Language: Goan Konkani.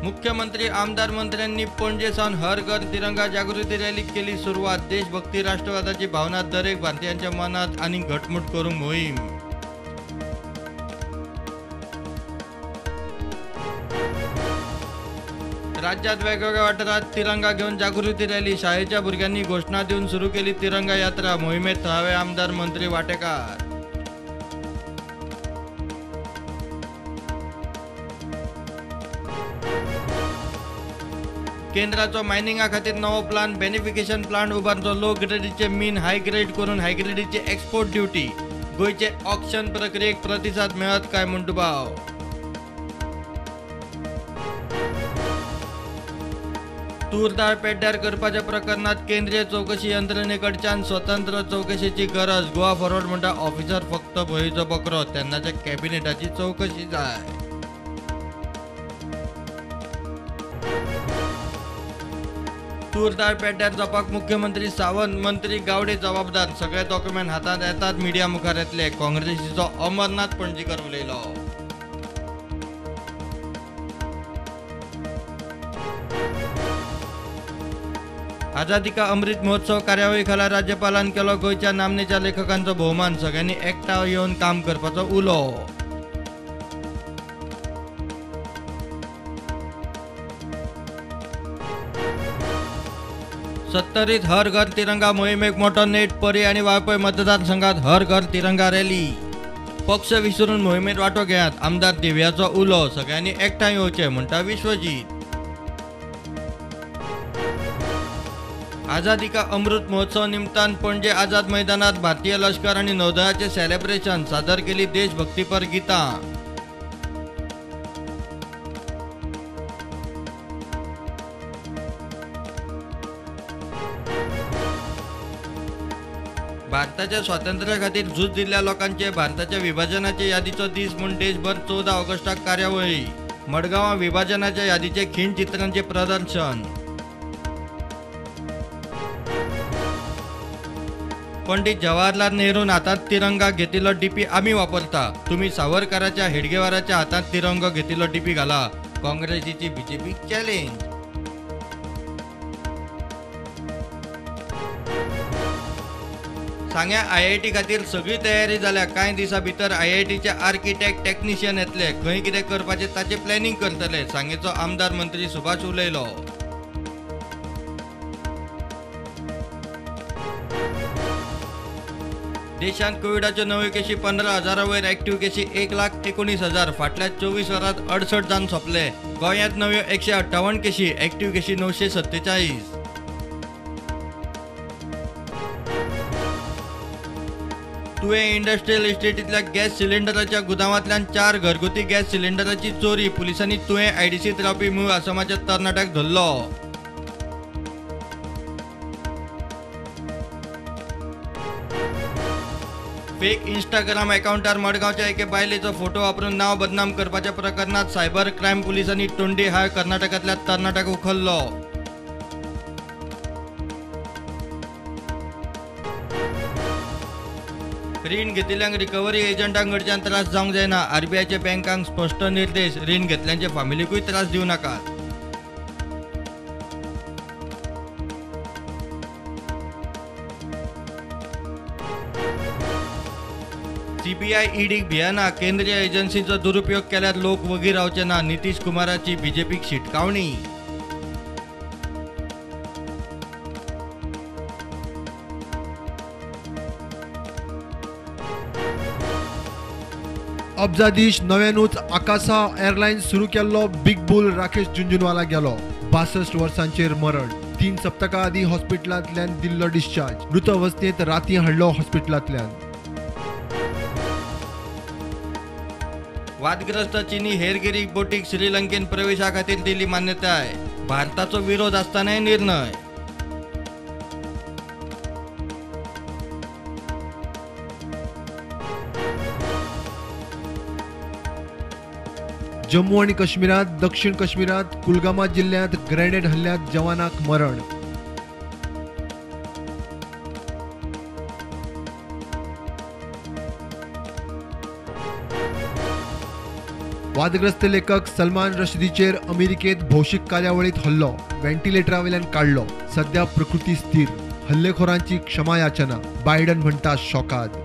मुख्यमंत्री आमदार मंत्र्यांनी पणजे सावन हर घर तिरंगा जागृती रॅलीक केली सुरवात. देशभक्ती राष्ट्रवादाची भावना दरेक भारतीयांच्या मनात आनी घटमूट करूंक मोहीम. राज्यात वेगवेगळ्या वाठारात तिरंगा घेऊन जागृती रॅली. शाळेच्या भुरग्यांनी घोषणा दिवन सुरू केली तिरंगा यात्रा. मोहिमेत थळावे आमदार मंत्री वाटेकार. केंद्राचो मायनिंगा खातीर नवो प्लान. बेनिफिकेशन प्लांट उबारचो. लो ग्रेडीचे मीन हाय ग्रेड करून हाय ग्रेडीची एक्सपोर्ट ड्युटी. गोंयचे ऑक्शन प्रक्रियेक प्रतिसाद मेळत काय म्हूण दुबाव. तूर दाळ पेड्ड्यार करपाच्या प्रकरणात केंद्रीय चौकशी यंत्रणेकडच्यान स्वतंत्र चौकशेची गरज. गोवा फॉरवर्ड म्हणटा ऑफिसर फक्त भंयचो बकरो, तेन्नाच्या कॅबिनेटाची चौकशी जाय. तूर दाळ पेड्ड्यार जावपाक मुख्यमंत्री सावंत, मंत्री गावडे जबाबदार. सगळे डॉक्युमेंट हातांत येतात, मिडिया मुखार येतले. काँग्रेसीचो अमरनाथ पणजीकर उलयलो. आझादी का अमृत महोत्सव कार्यावळी खाला राज्यपालान केलो गोंयच्या नामनेच्या लेखकांचो भोवमान. सगळ्यांनी एकठांय येवन काम करपाचो उलो. सत्तरीत हर घर तिरंगा मोहिमेक मोठो नेट. परी आनी वाळपय मतदारसंघात हर घर तिरंगा रॅली. पक्ष विसरून मोहिमेत वांटो घेयात, आमदार दिव्याचो उलो. सगळ्यांनी एकठांय येवचें म्हणटा विश्वजीत. आझादी का अमृत महोत्सव निमतान पणजे आझाद मैदानात भारतीय लष्कर आनी नौदळाचे सेलेब्रेशन. सादर केली देशभक्तीपर गितां. भारताच्या स्वातंत्र्या खातीर झूज दिल्ल्या लोकांचे भारताच्या विभाजनाचे यादीचो दीस म्हूण देशभर 14 ऑगस्टाक कार्यावळी. मडगांवां विभाजनाच्या यादीचे खीण चित्रांचे प्रदर्शन. पंडित जवाहरलाल नेरून हातात तिरंगा घेतिल्लो डीपी आमी वापरता, तुमी सावरकराच्या हेडगेवाराच्या हातात तिरंगा घेतिल्लो डीपी घाला. काँग्रेसीची बीजेपी चॅलेंज. सांग्या आयआयटी खातीर सगळी तयारी जाल्या. कांय दिसां भितर आयआयटीचे आर्किटेक्ट टेक्निशियन येतले. खंय कितें करपाचें ताचें प्लॅनिंग करतले, सांगेचो आमदार मंत्री सुभाष उलयलो. देशांत कोविडाच्यो नव्यो केशी 15,000 वयर, ऍक्टिव्ह केशी 1,19,000. फाटल्या 24 वरांत 68 जाण सोंपले. गोंयांत नव्यो 158 केशी, ऍक्टिव्ह केशी 947. तुवें इंडस्ट्रियल इस्टेटींतल्या गॅस सिलिंडराच्या गुदावांतल्यान 4 घरगुती गॅस सिलिंडराची चोरी. पुलिसांनी तुवें आयडीसींत रावपी मूळ आसामाच्या तरणाट्याक धरलो. फेक इंस्टाग्राम अकाउंटार मडगांवच्या एके बायलेचो फोटो वापरून नाव बदनाम करपाच्या प्रकरणात सायबर क्रायम पुलिसांनी टोंडी हाळ कर्नाटकांतल्या तरणाट्याक उखल्लो. रीण घेतिल्ल्यांक रिकव्हरी एजंटां कडच्यान त्रास जावंक जायना. आरबीआयचे बँकांक स्पश्ट निर्देश. रीण घेतल्यांचे फामिलीकूय त्रास दिवं नाकात. सीबीआय ईडीक भियेना. केंद्रीय एजन्सीचो दुरुपयोग केल्यार लोक वगी रावचे ना. नितीश कुमाराची बीजेपीक शिटकावणी. अब्जाधीश नव्यानूच आकासा एअरलायन्स सुरू केल्लो बिग बुल राकेश झुंझुनवाला गेलो. 62 वर्सांचेर मरण. 3 सप्तकां आदीं हॉस्पिटलांतल्यान दिल्लो डिस्चार्ज. मृत अवस्थेंत रातीं हाडलो हॉस्पिटलांतल्यान. वादग्रस्त चीनी हेरगिरी बोटीक श्रीलंकेन प्रवेशा खातीर दिली मान्यताय. भारताचो विरोध आसतनाय निर्णय. जम्मू आनी काश्मीरांत दक्षिण काश्मीरांत कुलगामा जिल्ल्यांत ग्रेनेड हल्ल्यांत जवानाक मरण. वादग्रस्त लेखक सलमान रशिदीचेर अमेरिकेत भौशीक कार्यावळीत हल्लो, व्हेंटिलेटरावेल्यान काडलो. सध्या प्रकृती स्थिर, हल्लेखोरांची क्षमा याचना. बायडन म्हणटा शोकाद.